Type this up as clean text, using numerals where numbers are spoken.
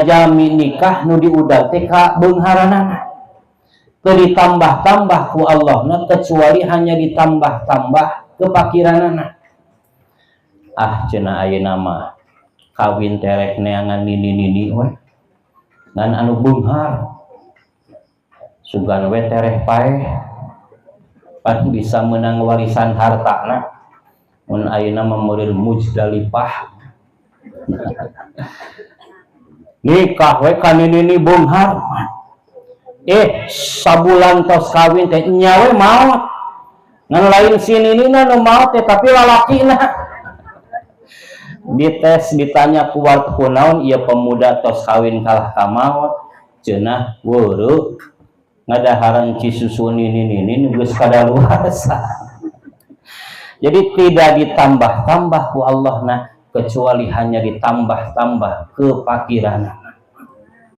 Jalmi nikah nu diudag teh kabeungharanana teu ditambah-tambah ku Allah na, kecuali hanya ditambah-tambah kepakiranana. Ah, cenah, ayeuna mah kawin teh rek neangan nini-nini we, ngan anu beunghar, sugan we tereh paeh, pan bisa menang warisan hartana. Mun ayeuna mah meureun Muzdalifah, nikah we ka nini beunghar. Eh, sabulan tos kawin teh nya we maot. Ngan lain si ninina nu maot teh, tapi lalakina. Dites, ditanya ku warga, kunaon ieu pemuda tos kawin kalah ka maot? Cenah, weureu ngadaharan cisusu nini-nini nu geus kadaluarsa. Jadi tidak ditambah-tambah ku Allah nah, kecuali hanya ditambah-tambah kepakiran.